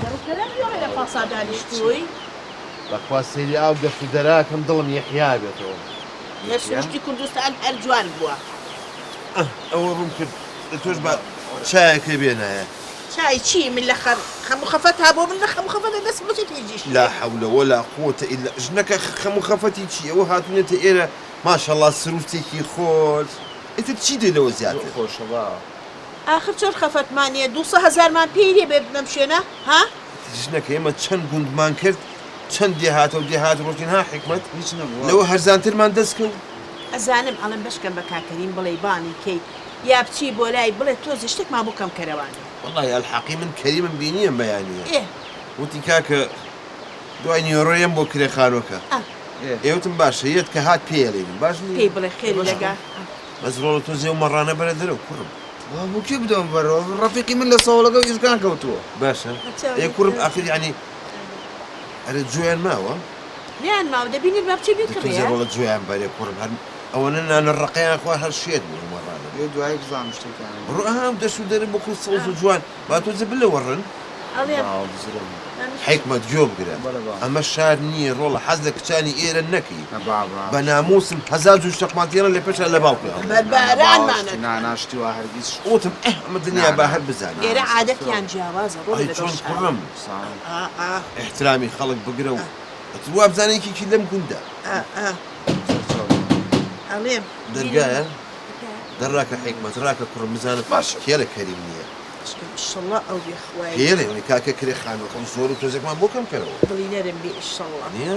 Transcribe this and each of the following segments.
دەڕوو کەلام لە پاسا دانیشتووی. بەخوا سەیری ئاو دەشت و دەراکەم دڵم یەحیا بێتەوە. لە سروشتی کوردستان هەر جوان بووە. ئەه ئەوە ڕووم کرد دە تۆش با چایەکێ بێنایە. چای چی من لە خەم خەم و خەفەتا بۆ من لە خەم و خەفەتە دەستم بچێتە هیچ ئیشێک. لا حول ولا قوة الا ژنەکە خەم و خەفەتی چی ئەوە هاتوونەتە ئێرە ماشەڵا سروشتێکی خۆش ئیتر چی دێ لەوە زۆر زیاتر. خۆشە بابە. ئاخر چۆن خەفەتمان نیە دووسە هەزارمان پێی لێ بێ بەم شوێنە ها؟ ژنەکە ئێمە چەند گوندمان کرد چەند دێهاتە و دێهات ڕۆشتین ها حیکمەت هیچ نەبوو لەوە هەرزانترمان دەست کەوت. ئەزانم ئەڵێم بەشکەم بە کاک کەریم بڵێی بانگی کەی یا بچی بۆ لای بڵێ تۆزێ شتێکمان بۆ کەم کەرەوانێ. وەڵاهی ئەلحەقی من کەریمم بینی ئەم بەیانییە ئێ. وتی کاکە دوای نیوەڕۆ یەم بۆ کرێ خانوەکە. ئا. ئێ. ئێ وتم باشە یەت کە هات پێی ئەلێین باش نییە؟ پێی بڵێ خێری باشە. لەگا. بەس ڕۆڵە تۆزێ ئەو مەڕانە بەرە دەرەوە کوڕم. وا بۆ کێ بدەم بەرەوە ڕەفیقی من لە سەوڵەکە و ئیشکان کەوتووە. باشە ئێ کوڕم ئاخر یەعنی ئەرێ جۆیان ماوە؟ نەیان ماوە دەبینیت با بچێ دە بیکڕێ. تۆزێ ڕۆڵە جۆیان بەرێ کوڕم هەر ئەوەنە نانە ڕەقەیان خوارد هەر شێت بوون ئەو مەڕانە. ئێ دوایی بزانم شتێکیان هەیە. بڕۆ ئەها ئەم دەشت و دەرە بۆ خۆی سەوز و جوان با تۆزێ بلەوەڕن. ئەڵێم. باوە بزرە بوو. حیکمەت گوێ بگرە بەڵێ بابە. ئەمە شار نییە ڕۆڵە حەز لە کچانی ئێرە نەکەی نا بابە. بە ناموسم هەزار جوو شتەقمان تێنە لە پێشا لە باوکی هەڵدەی. بەر نا نا باوە بارانمان شتی ئەکەن. نا نا شتی وا هەرگیز شتی وتم ئه ئەمە نا دنیا با نا هەر بزانی. نا ئێرە عادەتیان سەرچاوە. جیاوازە ڕۆڵە ئەی لەگەڵ چۆن شار. کوڕم سام. ئا ئا. ئیحترامی خەڵک بگرە و ئەتر وابزانە یەکێکی لەم گوندە. ئا ئا. سەرچاوە. ئەڵێم. دەرگایە؟ دەرراکە حیکمەت ڕاکە کوڕم بزانم باشە. کێرە کەریم نییە. بەشکم ئیشەڵا ئەو بێ خوایە پێڵێ گیان. وەی کاکە کرێ خانوەکەم زۆر و تۆزێکمان بۆ کەم کەرەوە. دڵی نەرم بێ ئیشەڵا. نیە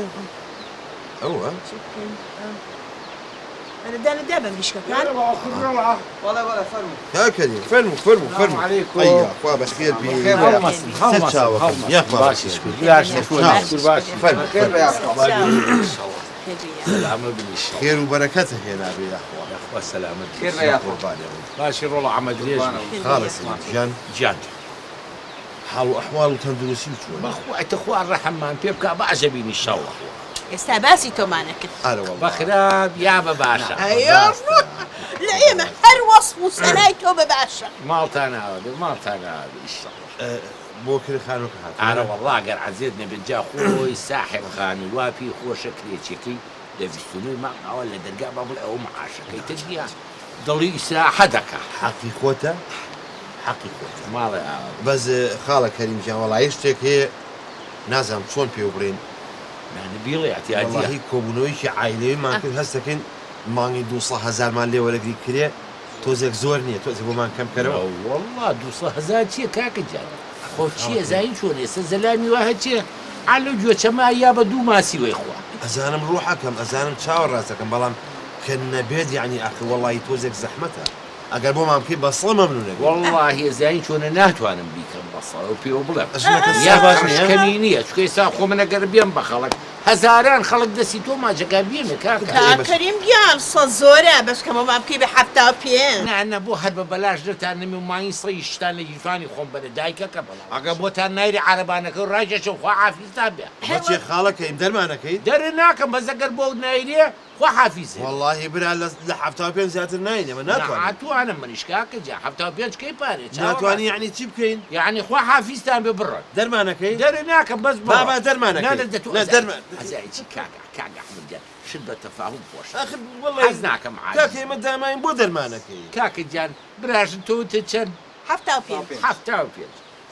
ئەوە. چی بکەین ئا. ئەرە دانە دا بە مریشکەکان. بەڵێ بەڵێ فەرموو. کاک کەریم فەرموو فەرموو سلام فەرموو علیکم. ئەی یاخوا بەخێر بێی بەخێر بێ یاخوا. هەڵمەسن هەڵمەسن سەرچاوەکەم هەڵمەسن یاخوا باشی بەخێر شکور بێی. باشی خێر شکور سەرچاوە شکور باشی فەرموو بەخێر بێ فەرموو یاخوا. سەرچاوە. خێر بێ یاخوا. سەلامەت بن ئیشەڵا. خێر و بەرەکەتە هێنابێ یاخوا. یاخوا سەلامەت بن خێر بێ ئیشەڵا. یاخوا. قوربانی ئەوم. باشی ڕۆڵە عەمە درێژ قوربانە بی. بم. خێر بێ خاڵە یاخوا. سەلیم گیان. گیان. حاڵ و ئەحواڵ و تەندروستی و چۆنە؟ بەخوا تخوا ڕەحممان پێ بکا باشە بین ئیشەڵا. ئێستا باسی تۆمان ئەکرد. ئەرە بە وەڵا. خراپ یا بە باشە؟ ئەی لە ئێمە هەر وەسف و سەنای تۆ بە باشە. ماڵتان ئاوا بێ ماڵتان ئاوا بێ ئیشەڵا. بۆ کرێ خانوەکە هاتووە؟ ئارە وەڵا گەر عەزێت نەبێت جا خۆی ساحێب خانوو وا پێی خۆشە کرێچیەکەی لە 29 ی مانگ ئاوا لە دەرگا با بڵێ ئەوە معاشەکەی تر نیە دڵی ئیسراحە دەکا. حەقی خۆتە حەقی خۆتە. ماڵێ ئاوا بێ. بەس خاڵە کەریم گیان وەڵایی شتێک هەیە نازانم چۆن پێو بڵێین. نا نا بیڵێ ئیعتیادیە. وەڵاهی کۆبوونەوەیەکی عایلەویمان کرد هەست دەکەین مانگی دووسەد هەزارمان لێ وەرەگری کرێ تۆزێک زۆر نیە تۆزێک بۆمان کەم کەرەوە. نەوەڵا دووسەد هەزار چیە کاکە گیان خۆ چیە زانی چۆنە ئێستا زەلامی وا هەچێ عە لەو گوێچەما یا بە دوو ماسی وەی خوا. ئەزانم ڕوحەکەم ئەزانم چاوە ڕاستەکەم بەڵام کە نەبێت یەعنی ئاخر وەڵاهی تۆزێک زەحمەتە ئەگەر بۆمان بکەی بە سڵ مەمنونە بین. وەڵاهی ئەزانی چۆنە ناتوانم بیکەم بە سڵ ئەو پێوە بڵێم ژنەکە یا سڵ باش قرش نیە؟ کەمی نیە چونکە ئێستا خۆ من ئەگەر بێم بە خەڵک هەزاران خەڵک دەستی تۆ ماچەکا بیەمێ کاکە. کاک کەریم گیان سە زۆرە بەس کەمەوە بکەی بە 75. نا نا بۆ هەر بە بەلاش نەتان نەمێ و مانگی سەی شتان لە گیرفانی خۆم بەرە دایکەکەم ئەگەر بۆتان نایری عارەبانەکە و ڕاکێشم خوا حافیزتان بێ. ئەمە چیە خاڵە کەریم دەرمانەکەیت؟ دەرت ناکەم بەس ئەگەر بۆت نایرێ خوا حافیز هەبێ. وەڵاهی برا لە لە 75 زیاتر ناین ئێمە نا ناتوانین. ئاتوانم منیش کاکە گیان 75 کەی پارەیە چاوە ناتوانی ڕاستە. یەعنی چی بکەین؟ یەعنی خوا حافیزتان بێ بڕۆن. دەرمانەکەی؟ دەرت ناکەم بەس بڕۆن. بابا نا دەرمانەکەی. نا دە تۆ نا ئەزانی دەرمان. ئەزانی چی کاک کاک ئەحمەد گیان شت بە تەفاهوم خۆشە. ئاخر وەڵاهی حەز ناکەم کاکە عاجز ئێمە داماین بۆ دەرمانەکەی؟ کاکە گیان براژن تۆ وتت چەند؟ 75. 75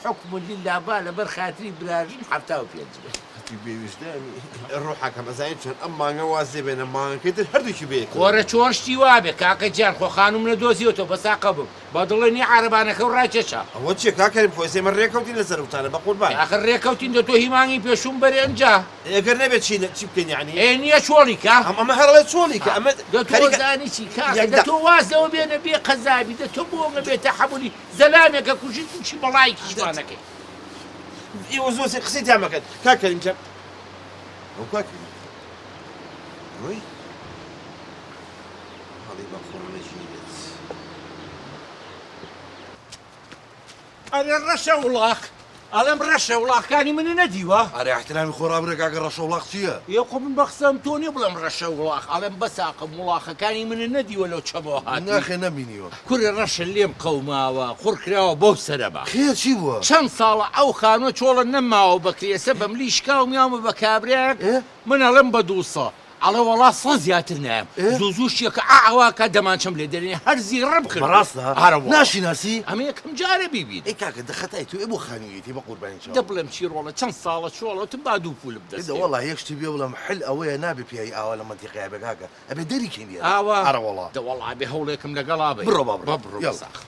حوکم للە با لەبەر خاتری براژن 75 بێ. هەتیو بێ ویژدانی ڕوحەکەم ئەزانی چۆن ئەم مانگە واز لێ بێنە مانگەکەی تر هەردووکی بەیەکەوە کۆرە دەکەین. چۆن شتی وابێ کاکە گیان خۆ خانوم نەدۆزیوەتەوە بەس ئاقە بم بە دڵێ نیە عارەبانەکەو ڕاکێشا. ئەوە چیە کاک کەریم خۆ ئێستا ئێمە ڕێکەوتین لەسەر وتانە بەقوربان. ئاخر ڕێکەوتین دە تۆ هی مانگی پێشووم بەرێ ئنجا. ئێ گەر نەبێ چی چی بکەین یەعنی؟ ئێ نیە چۆڵی کە. ئەم ئەمە هەر ئەڵێ چۆڵی کە ئەمە دە تۆ خەریکە زانی چی کاکە یەک دە دە. تۆ واز لەوە بێنە بێ قەزابی دە تۆ بۆ ئەنگە بێ تەحەمولی زەلامێکە کوژی توشی بەڵایەکیشمان نەکەی. ئێوە زۆر سێ قسەی تیا مەکەن کاک کەریم جان ئەو کاک کەریم ڕۆی هەڵی بە قوڕ نەگیرێت. ئەرێ ڕەشە وڵاخ. ئەڵێم ڕەشە وڵاخکانی منی نەدیوە؟ ئەرێ ئیحترامی خۆ ڕابگرە کاکە ڕەشە وڵاخ چییە؟ ئێ خۆ من بە قسەم تۆ نیە بڵێم ڕەشە وڵاخ ئەڵێم بەساقم وڵاخەکانی منی نەدیوە لەو چەمەوە هاتووی. ناخێ نەمبینیوە. کورە ڕەشە لێم قەوماوە قوڕ کراوە بەو سەرە بە. خێر چی بووە؟ چەند ساڵە ئەو خانووە چۆڵە نەماوە بەکرێ ئێستا بەملی شکاوم یاومە بە کابرایەک من ئەڵێم بە دووسە ئەڵێ وەڵا سە زیاتر نایەم زوو زوو شتێکە ئا ئەوا کا دەمانچەم لێ دەرێنێ هەر زیڕم کرد بەڕاستە ئارە وەڵا ناشیناسی؟ ئەمە یەکەم جارە بیبینم. ئەی کاکە دە خەتای تۆ ئێ بۆ خانوویەتی بە قوربانی چاوم. دە بڵێم چی ڕۆڵە چەند ساڵە چۆڵە وتم با دوو پوولم دەست دە کەوێ. وەڵا یەک شتی پێ بڵێم حل ئەوەیە نابێ پیاوی ئاوا لە مەنتیقەیا بێ کاکە ئەبێ دەری کەین لێرە ئاوا ئارە وەڵا. دە وەڵا ئەبێ هەوڵێکم لەگەڵا بەی. بڕۆ با بڕۆ بڕۆ یەڵا. بەساخ.